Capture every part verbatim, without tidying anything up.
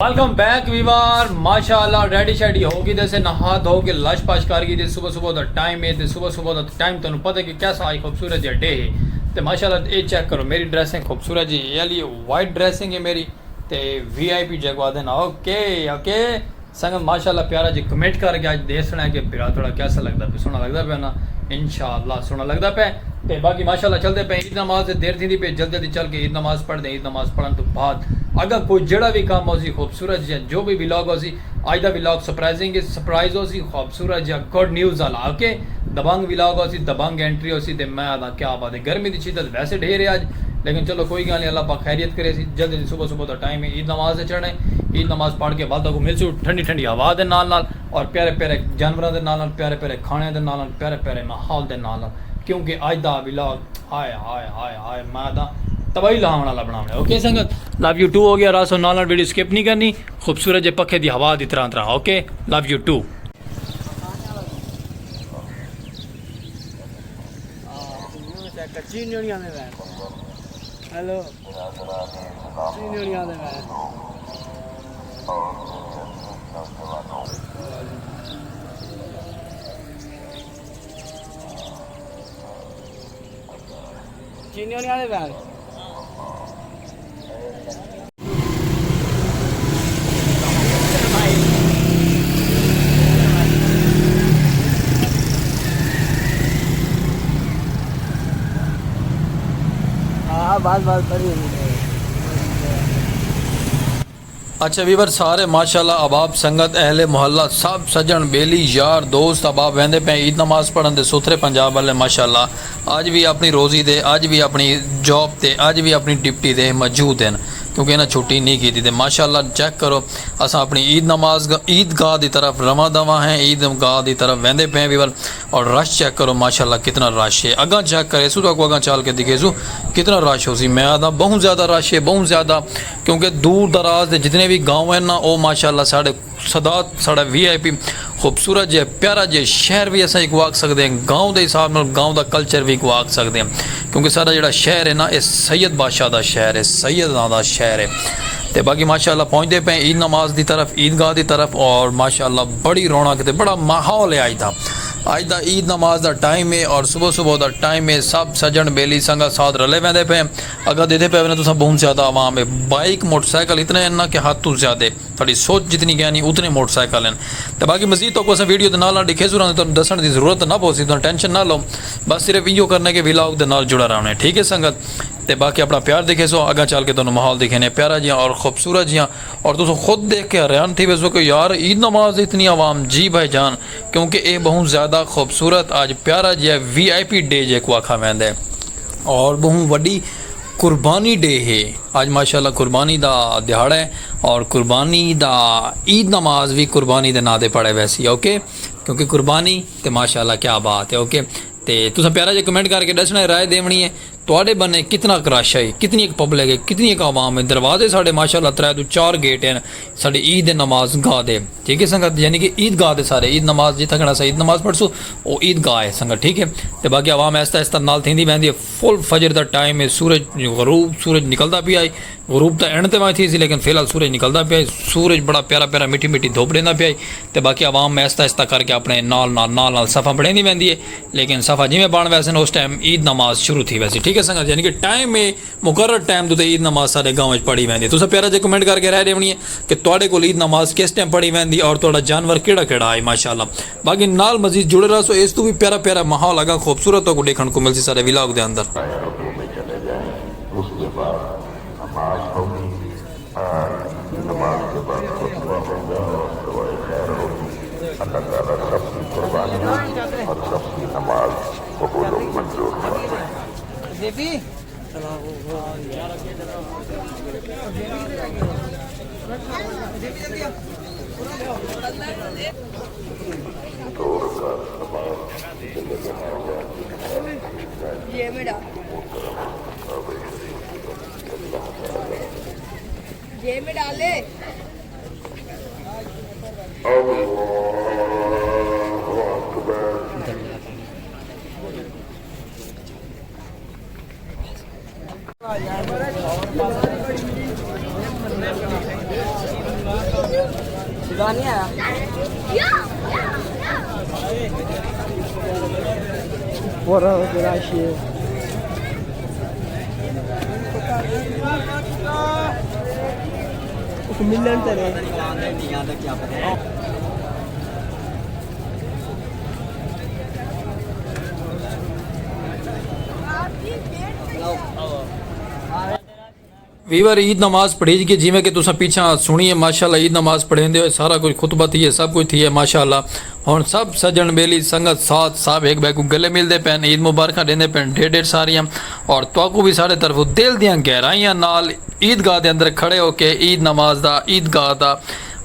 Welcome back ویوار، ماشاءاللہ ready شیڈی ہو گئی دے سے، نہا دھو کے لش پش کر گئی دے۔ صبح صبح دا ٹائم ہے تے صبح صبح دا ٹائم تانوں پتہ ہے کہ کیسا آج خوبصورت جہا ڈے ہے۔ تے ماشاءاللہ اے چیک کرو، میری ڈریسنگ خوبصورت جی، اے علی وائٹ ڈریسنگ ہے میری۔ تے وی آئی پی جگوا دینا، اوکے اوکے۔ سنگت ماشاءاللہ پیارا جی کمنٹ کر کے اج دے سنا کہ بھرا تھوڑا کیسا لگدا پہ، سونا لگدا پہ نا؟ انشاءاللہ سونا لگدا پہ۔ تے باقی ماشاءاللہ چلدے پے، عید نماز دے دیر تھیندی پے، جلدی جلدی چل کے عید نماز پڑھدے۔ عید نماز پڑھن تو بعد اگر کوئی جڑا بھی کام ہوسی خوبصورت جیا، جو بھی ولاگ ہوسی، اج دا ولاگ سرپرائزنگ ہے، سرپرائز ہوسی خوبصورت جیا، گڈ نیوز والا، اوکے؟ دبنگ ولاگ ہوسی، دبنگ انٹری ہوسی۔ تے میں آدھا کیا بات ہے، گرمی دی شدت ویسے ڈھیر ہے اج، لیکن چلو کوئی گال نہیں، اللہ پاک خیریت کرے سی۔ جلدی جلدی صبح صبح دا ٹائم ہے، عید نماز تے چڑھنے، عید نماز پڑھ کے بعد تاکو ملسوں ٹھنڈی ٹھنڈی ہوا دے نال نال، اور پیارے پیارے جانوراں دے نال نال، پیارے پیارے کھانے دے نال نال، پیارے پیارے ماحول دے نال نال، کیونکہ اج دا ولاگ ہائے ہائے ہائے ہائے، میں آدھا تباہی لاون والا بناونا ہے۔ اوکے سنگت، لو یو ٹو ہو گیا، راسو نال نال ویڈیو سکپ نہیں کرنی، خوبصورت جے پکھے دی ہوا دی طرح طرح۔ Okay, love you too. Hello. چینی ہونے والے بھائی۔ ہاں، بس، بس، پڑھی ہوئی ہے۔ اچھا ویور سارے ماشاءاللہ احباب سنگت اہل محلہ سب سجن بیلی یار دوست احباب ویندے پے عید نماز پڑھن دے ستھرے پنجاب والے ماشاءاللہ اج وی اپنی روزی دے اج وی اپنی جاب تے اج وی اپنی ڈپٹی دے موجود ہیں کیونکہ انہاں چھٹی نہیں کیتی تے ماشاءاللہ چیک کرو اساں اپنی عید نماز عید گاہ دی طرف رواں دواں ہیں عید گاہ دی طرف ویندے پے ویور اور رش چیک کرو ماشاءاللہ کتنا رش ہے اگاں چیک کرے سو تو اگاں چال کے دکھے سو کتنا رش ہو سی میں آدھا بہت زیادہ رش ہے بہت زیادہ کیونکہ دور دراز دے جتنے وی گاؤں ہن نا او ماشاءاللہ ساڈے سادات ساڈا وی آئی پی خوبصورت جے پیارا جے شہر وی اساں اکوں آکھ سکدے ہیں گاؤں دے حساب نال گاؤں دا کلچر وی اکوں آکھ سکدے ہیں کیونکہ ساڈا جیڑا شہر ہے نا اے سید بادشاہ دا شہر ہے سیداں دا شہر ہے تے باقی ماشاءاللہ پہنچدے پئے ہیں عید نماز دی طرف عید گاہ دی طرف اور ماشاءاللہ بڑی رونق تے بڑا ماحول ہے اج دا اج دا عید نماز دا ٹائم ہے اور صبح صبح دا ٹائم ہے سب سجن بیلی سنگت ساتھ رلے ویندے پئے ہیں اگاں ݙیہدے پئے ویندے تساں ٻہوں زیادہ عوام ہے بائیک موٹر سائیکل اتنے ہن نا کہ حد توں زیادہ تہاݙی سوچ جتنی ڳئنی اتنے موٹر سائیکل ہن تے باقی مزید تہاکوں اساں ویڈیو دے نال نال ݙکھیسوں رہندے تہاݙے ݙسݨ دی ضرورت نہ پوسی تہاݙا ٹینشن نہ لو بس صرف ایہو کرنا ہے کہ ولاگ دے نال جڑا رہوݨے ٹھیک ہے سنگت تے باقی اپݨا پیار ݙکھیسو اڳاں چل کے تہاݙوں ماحول ݙکھینے پیارا جیہاں اور خوبصورت جیہاں اور تساں خود ݙیکھ کے حیران تھی ویسو کہ یار عید نماز اتنی عوام جی بھائی جان کیونکہ ایہ ٻہوں زیادہ خوبصورت اڄ پیارا جیہا وی آئی پی ݙے جیکوں آکھا ویندے اور ٻہوں وݙی قربانی ݙے ہے۔ اڄ ماشاءاللہ قربانی دا ݙیہاڑا ہے اور قربانی دا عید نماز وی قربانی دے ناں تے پڑھے ویسی اوکے کیونکہ قربانی تے ماشاءاللہ کیا بات ہے اوکے تے تساں پیارا جیہا کمنٹ کر کے ݙسݨا ہے رائے ݙیوݨی ہے تہاݙے بنے کتنا ک رش ہے کتنی ک پبلک ہے کتنی ک عوام ہے دروازے ساݙے ماشاءاللہ ترے توں چار گیٹ ہن ساݙی عید دے نماز گاہ دے ٹھیک ہے سنگت یعنی کہ عید گاہ دے سارے عید نماز جتھاں کھڑا اساں عید نماز پڑھسوں او عید گاہ ہے سنگت ٹھیک ہے تے باقی عوام آہستہ آہستہ نال تھیندی ویندی ہے فل فجر دا ٹائم ہے سورج غروب سورج نکلدا پیا ہے غروب تاں اینڈ تے ونڄ تھیسی لیکن فی الحال سورج نکلدا پیا ہے سورج بڑا پیارا پیارا مٹھی مٹھی دھوپ ݙیندا پیا ہے تے باقی عوام آہستہ آہستہ کر کے اپݨے نال نال نال نال صفاں بݨیندی ویندی ہے لیکن صفاں جیویں بݨ ویسن اس ٹائم عید نماز شروع تھی ویسی ٹھیک ہے سنگت یعنی کہ ٹائم ہے مقرر ٹائم دے اتے عید نماز ساݙے گاؤں وچ پڑھی ویندی ہے تساں پیارا جیہا کمنٹ کر کے رائے ݙیوݨی ہے کہ تہاݙے کول عید نماز کس ٹائم پڑھی ویندی ہے اور تہاݙا جانور کیڑھا کیڑھا آئے ماشاءاللہ باقی نال مزید جڑے رہسو اس توں وی پیارا پیارا ماحول اڳاں خوبصورت تہاکوں ݙیکھݨ کوں ملسی ساݙے ولاگ دے اندر۔ نماز ہوگی نماز کے بعد خطبہ ہوگا اور دعائے خیر ہوگی اللہ تعالیٰ سب کی قربانیاں اور سب کی نماز قبول و منظور فرمائے۔ جے میں ڈالے۔ اللہ اکبر۔ پورا رش ہے۔ ملن تے نہیں۔ ویور، عید نماز پڑھیج ڳئی، جیویں کہ تساں پیچھاں سݨی ہے، ماشاءاللہ عید نماز پڑھیندے ہوئے سارا کجھ، خطبہ تھی ہے، سب کجھ تھی ہے، ماشاءاللہ۔ ہݨ سب سڄݨ ٻیلی سنگت ساتھ صاحب ہک ٻئے کوں ڳلے ملدے پئن، عید مبارکاں ݙیندے پئن ڈھیر ڈھیر ساریاں، اور تہاکوں وی ساݙے طرفوں دل دیاں گہرائیاں نال عید گاہ دے اندر کھڑے ہو کے عید نماز دا، عید گاہ دا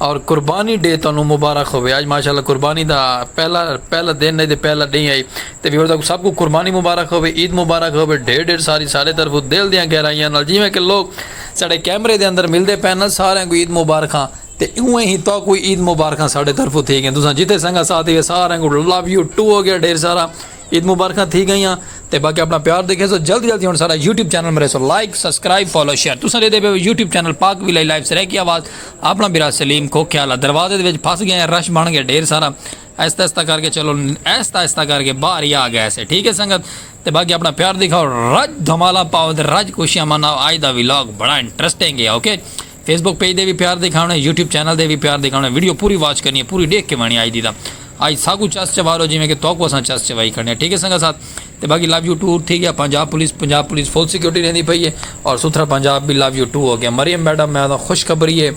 اور قربانی ڈے تہانوں مبارک ہووے۔ اڄ ماشاءاللہ قربانی دا پہلا، پہلا دن ہے تے پہلا ݙینہہ ہے۔ تے ویور تہاکوں سب کوں قربانی مبارک ہووے، عید مبارک ہووے، ڈھیر ڈھیر ساری ساݙے طرفوں دل دیاں گہرائیاں نال۔ جیویں کہ لوگ ساݙے کیمرے دے اندر ملدے پئن نا، ساریاں کوں عید مبارکاں۔ تے اونویں ہی تہاکوں عید مبارکاں ساݙے طرفوں تھی ڳئین۔ تساں جتھے سنگت ساتھ ہیوے ساریاں کوں لو یو ٹو ہو ڳیا ڈھیر سارا، عید مبارکاں تھی ڳئیاں۔ تے باقی اپݨا پیار ݙیکھیسو، جلدی جلدی ہݨ ساݙا یوٹیوب چینل مریسو لائک، سبسکرائب، فالو، شیئر۔ تساں ݙیہدے پئے ہو یوٹیوب چینل پاک ویلے لائیو سرائیکی آواز، اپݨا بھرا سلیم کھوکھے والا۔ دروازے دے وچ پھس ڳئے ہیں، رش بݨ ڳئے ڈھیر سارا۔ آہستہ آہستہ کر کے چلو، آہستہ آہستہ کر کے باہر ہی آ ڳئے سے، ٹھیک ہے سنگت؟ تے باقی اپݨا پیار ݙکھاؤ، رڄ دھمالا پاؤ تے رڄ خوشیاں مناؤ۔ اڄ دا ولاگ بڑا انٹرسٹنگ ہے، اوکے؟ فیس بک پیج دے وی پیار ݙکھاوݨے، یوٹیوب چینل دے وی پیار ݙکھاوݨے، ویڈیو پوری واچ کرݨی ہے، پوری ݙیکھ کے ونڄݨی آئی دی تاں۔ آئی ساکوں چس چوا ݙیو جیویں کہ تہاکوں اساں چس چوائی کھڑنے ہیں، ٹھیک ہے سنگت ساتھ؟ تے باقی لو یو ٹور تھی ڳیا، Punjab police, Punjab police full security ݙیندی پئی ہے اور ستھرا پنجاب بھی لو یو ٹو ہو ڳیا۔ مریم میڈم، میں تاں خوشخبری ہے،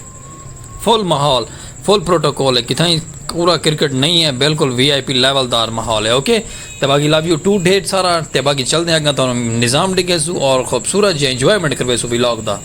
فل ماحول، فل پروٹوکول ہے، کتھائیں کوڑا کرکٹ نہیں ہے، بالکل وی آئی پی لیول دار ماحول ہے، اوکے؟ تے باقی لو یو ٹو ڈھیر سارا، تے باقی چلدے ہیں اڳاں تہاکوں نظام ݙکھیسوں اور خوبصورت جیہاں انجوائمنٹ کرویسوں ولاگ دا۔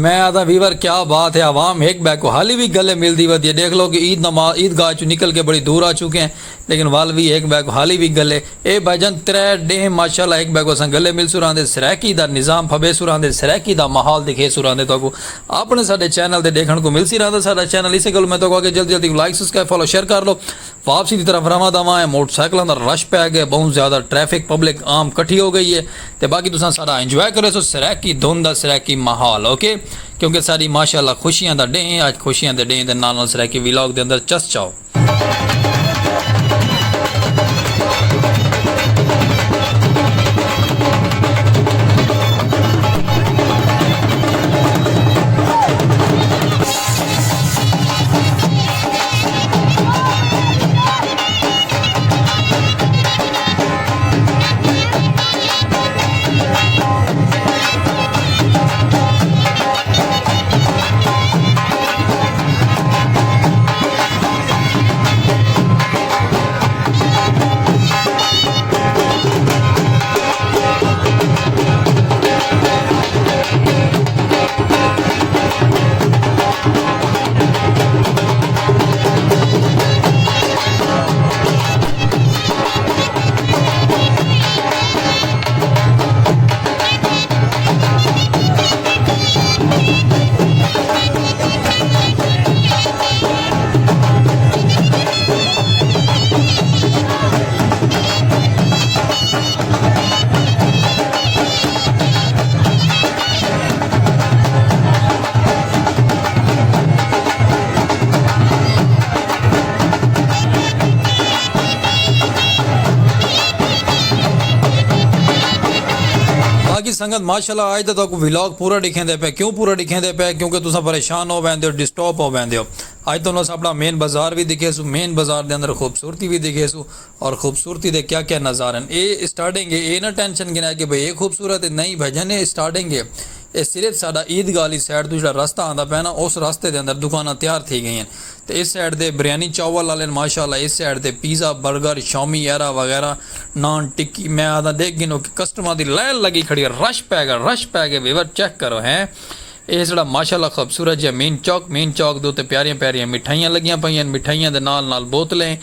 میں آہداں ویور، کیا بات ہے، عوام ہک ٻئے کوں حالی وی ڳلے ملدی ودی ہے۔ ݙیکھ لو کہ عید نماز، عید گاہ چوں نکل کے بڑی دور آ چکے ہیں، لیکن ول وی ہک ٻئے کوں حالی وی ڳلے۔ اے بھائی جان، ترے ݙینہہ ماشاءاللہ ہک ٻئے کوں اساں ڳلے ملسوں رہندے، سرائیکی دا نظام پھبیسوں رہندے، سرائیکی دا ماحول ݙکھیسوں رہندے تہاکوں۔ اپݨے ساݙے چینل تے ݙیکھݨ کوں ملسی رہندا ساݙا چینل۔ اسے ڳالھوں میں تہاکوں آکھے جلدی جلدی لائک، سبسکرائب، فالو، شیئر کر لو۔ واپسی دی طرف رواں دواں ہیں، موٹر سائیکلاں دا رش پئے ڳئے، ٻہوں زیادہ ٹریفک، پبلک عام کٹھی ہو ڳئی ہے۔ تے باقی تساں سارا انجوائے کریسو سرائیکی دھن دا، سرائیکی ماحول، اوکے؟ کیونکہ ساݙی ماشاءاللہ خوشیاں دا ݙینہہ ہے، اڄ خوشیاں دے ݙینہہ دے نال نال سرائیکی ولاگ دے اندر چس چاؤ۔ سنگت ماشاءاللہ، اج تاں تہاکوں ولاگ پورا ڈکھیندے پئے۔ کیوں پورا ڈکھیندے پئے؟ کیونکہ تساں پریشان ہو ویندے ہو، ڈسٹرب ہو ویندے ہو۔ اج تہاکوں اساں اپنا مین بازار وی دکھیسوں، مین بازار دے اندر خوبصورتی وی دکھیسوں، اور خوبصورتی دے کیا کیا نظارے ہیں۔ اے سٹارٹنگ ہے، اے نہ ٹینشن گھنائے کہ بھئی اے خوبصورت ہے، نہیں بھائی جان، اے سٹارٹنگ ہے۔ اے صرف ساڈا عید گاہ والی سائیڈ توں جیڑھا رستہ آندا پئے نا، اس رستے دے اندر دکاناں تیار تھی گئی ہیں۔ تے اس سائیڈ تے بریانی چاول والے نے ماشاءاللہ، اس سائیڈ تے پیزا، برگر، شامی ایرا وغیرہ، نان، ٹکی، میں آہداں ڈیکھ گھنو کہ کسٹمر دی لائن لگی کھڑی ہے، رش پے گئے، رش پے گئے، ویور چیک کرو ہیں۔ اے جیڑھا ماشاءاللہ خوبصورت جیہا مین چوک، مین چوک دے اتے پیاریاں پیاریاں مٹھائیاں لگیاں پئیاں، مٹھائیاں دے نال نال بوتلیں،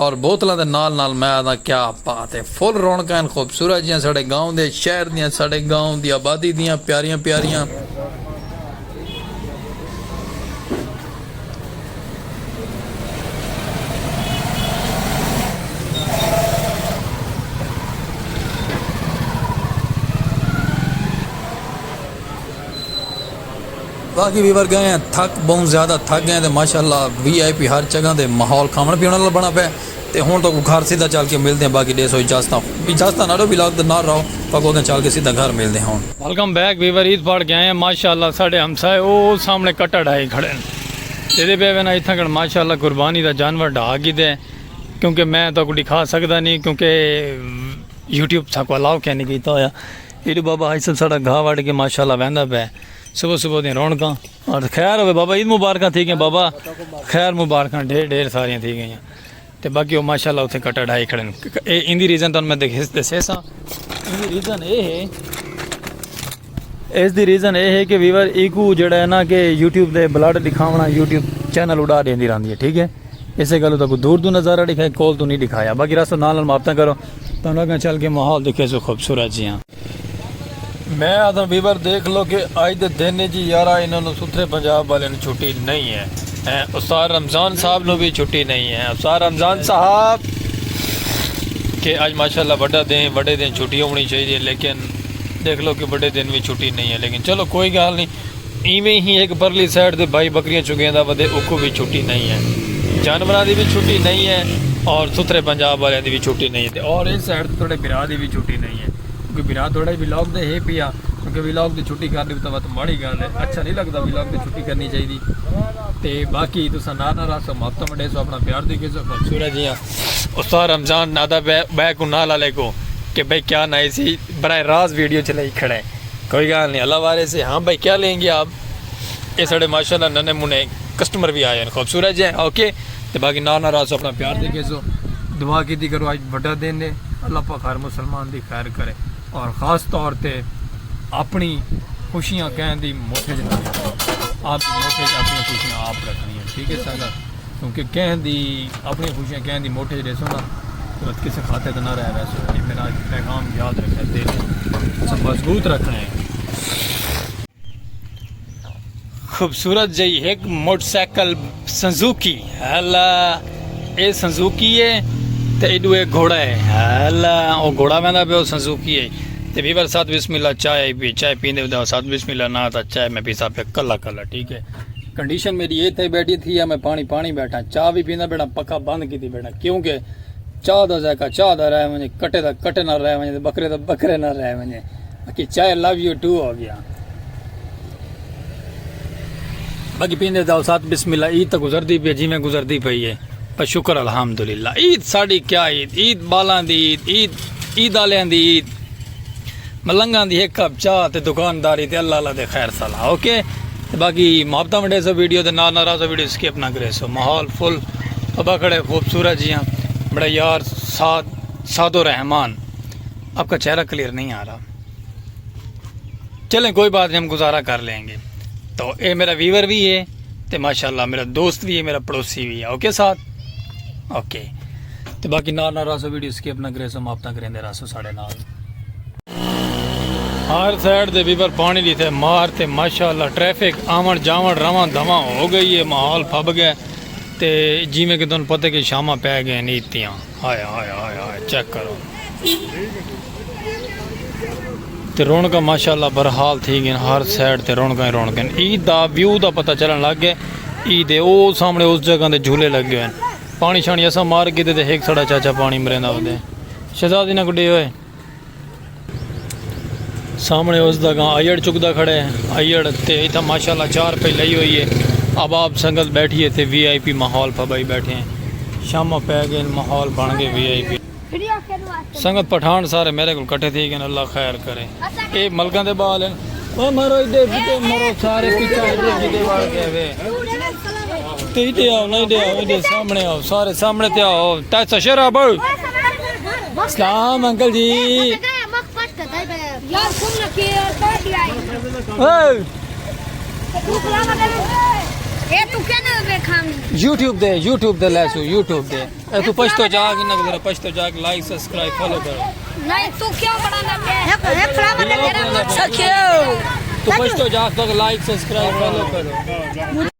اور بوتلاں دے نال نال میں آہداں کیا بات ہے، فل رونقاں ہن خوبصورت جیہاں ساڈے گاؤں دے، شہر دیاں، ساڈے گاؤں دی آبادی دیاں پیاریاں پیاریاں۔ باقی ویور گئے ہیں تھک، بہوں زیادہ تھک گئے ہیں تے ماشاءاللہ وی آئی پی ہر جگہ تے ماحول کھاوݨ پیوݨ والا بݨا پئے۔ تے ہݨ تہاکوں گھر سیدھا چل کے ملدے ہیں، باقی ݙیسو اجازتاں، اجازتاں نہ ݙیو، ولاگ دے نال رہو، تہاکوں اڳوں چل کے سیدھا گھر ملدے ہیں ہݨ۔ ویلکم بیک ویور، عید پڑھ کے آئے ہیں ماشاءاللہ، ساڈے ہمسائے او سامݨے کٹڑ آئے کھڑے ہیں۔ ݙیہدے پئے وینا اتھاں کن ماشاءاللہ قربانی دا جانور ڈھا گھدے، کیونکہ میں تہاکوں ݙکھا سڳدا نہیں، کیونکہ یوٹیوب ساکوں الاؤ کائنی کیتا ہویا۔ ایݙو بابا حاصل ساݙا گھا وڈھ کے ماشاءاللہ ویندا پئے۔ صبح صبح دیاں رونقاں۔ اور خیر ہووے بابا، عید مبارکاں تھی ڳئیاں بابا، خیر مبارکاں ڈھیر ڈھیر ساریاں تھی ڳئیاں۔ تے باقی او ماشاءاللہ اتھے کٹڑ آئے کھڑے ہن۔ اے ایندی ریزن تہاکوں میں دکھیس-، ݙسیساں۔ ایندی ریزن اے ہے، اس دی ریزن اے ہے کہ ویور ایکوں جیڑھا ہے نا کہ یوٹیوب تے بلڈ ݙکھاوݨا، یوٹیوب چینل اݙا ݙیندی رہندی ہے، ٹھیک ہے؟ اسے گالوں تہاکوں دور توں نظارہ ݙکھائے، کول توں نہیں ݙکھایا۔ باقی راسو نال نال محبتاں کرو، تہاکوں اڳاں چل کے ماحول دکھیسوں خوبصورت جیہاں۔ میں آہداں ویور ݙیکھ لو کہ اڄ دے دن اچ یارا انہاں نوں ستھرے پنجاب والے نوں چھٹی نہیں ہے۔ ہیں، استاد رمضان صاحب نوں وی چھٹی نہیں ہے۔ استاد رمضان صاحب، کہ اڄ ماشاءاللہ وݙا دن، وݙے دن چھٹی ہووݨی چاہیدی ہے، لیکن ݙیکھ لو کہ وݙے دن وی چھٹی نہیں ہے۔ لیکن چلو کوئی ڳالھ نہیں، ایویں ہی ہک پرلی سائیڈ تے بھائی بکریاں چگیندا ودے، اوکوں وی چھٹی نہیں ہے، جانوراں دی وی چھٹی نہیں ہے، اور ستھرے پنجاب والیاں دی وی چھٹی نہیں ہے، تے اور اس سائیڈ تے تہاݙے بھرا دی وی چھٹی نہیں ہے، کیونکہ بھرا تہاݙا ولاگ تے ہے پیا، کیونکہ ولاگ دی چھٹی کر ݙیوے تاں وت ماڑی ڳالھ ہے، اچھا نہیں لڳدا، ولاگ دی چھٹی کرنی چاہیدی۔ تے باقی تساں نال نال رہسو، محبتاں ونڈیسو، اپنا پیار ݙیکھیسو، خوبصورت جیہاں۔ استاد رمضان آہدا پئے، بھائی کوں نال والے کوں کہ بھائی کیا نہ سی براہ راست ویڈیو چلائی کھڑے۔ کوئی ڳالھ نہیں، اللہ وارث ہے۔ ہاں بھائی، کیا لیں گے آپ؟ اے ساݙے ماشاءاللہ ننے منے کسٹمر وی آئے ہن، خوبصورت جے، اوکے۔ تے باقی نال نال رہسو، اپنا پیار ݙیکھیسو، دعا کیتی کرو، اڄ وݙا دن ہے، اللہ پاک ہر مسلمان دی خیر کرے، اور خاص طور تے اپݨی خوشیاں کہیں دی مٹھ اچ نہ رکھو، آپ دی مٹھ اچ اپݨی خوشیاں آپ رکھݨی ہے، ٹھیک ہے سنگت؟ کیونکہ کہیں دی اپݨی خوشیاں کہیں دی مٹھ اچ ݙیسو نا، تو کسے کھاتے تے نہ رہ ویسو۔ اے میرا پیغام یاد رکھے، دل مضبوط رکھݨے۔ خوبصورت جئی ہک موٹر سائیکل سنزوکی، ہلا، اے سنزوکی ہے تے ایݙو اے گھوڑا ہے، ہلا، او گھوڑا ویندا پیا، او سنزوکی ہے۔ تے ویور ساتھ بسم اللہ چائے پی، چائے پیندے ودے ساتھ بسم اللہ نہ تاں چائے میں پیسا پیا کلا کلا، ٹھیک ہے۔ کنڈیشن میری اے تھئی بیٹھی تھی ہے، میں پاݨی پاݨی بیٹھا، چاہ وی پیندا بیٹھا، پکھا بند کیتی بیٹھا، کیونکہ چاہ دا ذائقہ چاہ دا رہ ونڄے، کٹے دا کٹے نال رہ ونڄے، تے بکرے دا بکرے نال رہ ونڄے۔ باقی چائے لو یو ٹو ہو ڳیا۔ باقی پیندے دا ساتھ بسم اللہ، عید تاں گزردی پئی ہے جیویں گزردی پئی ہے، پر شکر الحمدللہ۔ عید ساݙی کیا عید، عید ٻالاں دی عید، عید، عید آلیاں دی عید۔ ملنگاں دی ہک کپ چاہ تے دکانداری تے اللہ اللہ دے خیر صلاح، اوکے۔ تے باقی محبتاں ونڈیسو، ویڈیو دے نال نال رہسو، ویڈیو سکپ نہ کریسو۔ ماحول فل ابا کھڑے خوبصورت جیاں، بڑا یار سعد، سعد الرحمان، آپ کا چہرہ کلیئر نہیں آ رہا۔ چلیں کوئی بات نہیں، ہم گزارا کر لیں گے۔ تو اے میرا ویور وی ہے تے ماشاءاللہ میرا دوست وی ہے، میرا پڑوسی وی ہے۔ اوکے سعد؟ اوکے۔ تے باقی نال نال رہسو، ویڈیو سکپ نہ کریسو، محبتاں کریندے رہسو ساݙے نال۔ ہر سائیڈ تے ویور پاݨی دی تے مار تے ماشاءاللہ ٹریفک آوݨ جاوݨ رواں دھواں ہو ڳئی ہے، ماحول پھب ڳئے۔ تے جیویں کہ تہاکوں پتہ کہ شاماں پے ڳئے عید دیاں۔ ہائے، ہائے، ہائے، ہائے، چیک کرو۔ تے رونقاں ماشاءاللہ برحال تھی ڳئین، ہر سائیڈ تے رونقاں ہی رونقاں ہن۔ عید دا ویو دا پتہ چلݨ لڳ ڳئے، عید ہے۔ او سامݨے اس جگہ تے جھولے لڳے ہوئے ہن۔ پاݨی شاݨی اساں مار کیتے تے ہک ساݙا چاچا پاݨی مریندا ودے۔ شہزاد انہاں کوں ݙے ہوئے۔ سامنے اس دا گاں ایڑ چکدا کھڑے۔ ایڑ تے اتھا ماشاءاللہ چار پئی لئی ہوئی ہے۔ اب آپ سنگت بیٹھی ہے تے وی آئی پی ماحول پا بھائی بیٹھے ہیں۔ شامہ پے گئے، ماحول بن گئے وی آئی پی۔ سنگت پٹھان سارے میرے کول کٹھے تھی گئے، اللہ خیر کرے۔ اے ملکاں دے بال ہیں۔ او مرو ادھر، ادھر مرو، سارے پیچھے ادھر جدے وال گئے وے۔ تے ادھر آؤ نا، ادھر آؤ، ادھر سامنے آؤ، سارے سامنے تے آؤ۔ تے سشرا بھائی۔ سلام انکل جی۔ یار سن کے یار پارٹی آئی۔ اے۔ اے تو کیا نہ دیکھاں؟ یوٹیوب دے، یوٹیوب دے لیسو، یوٹیوب دے۔ اے تو پشتو جا کے نہ ذرا پشتو جا کے لائک، سبسکرائب، فالو کرو۔ نہیں تو کیوں بڑا نہ ہے؟ ایک ایک فلاور لے میرا مت سکھیو۔ تو پشتو جا کے لائک، سبسکرائب، فالو کرو۔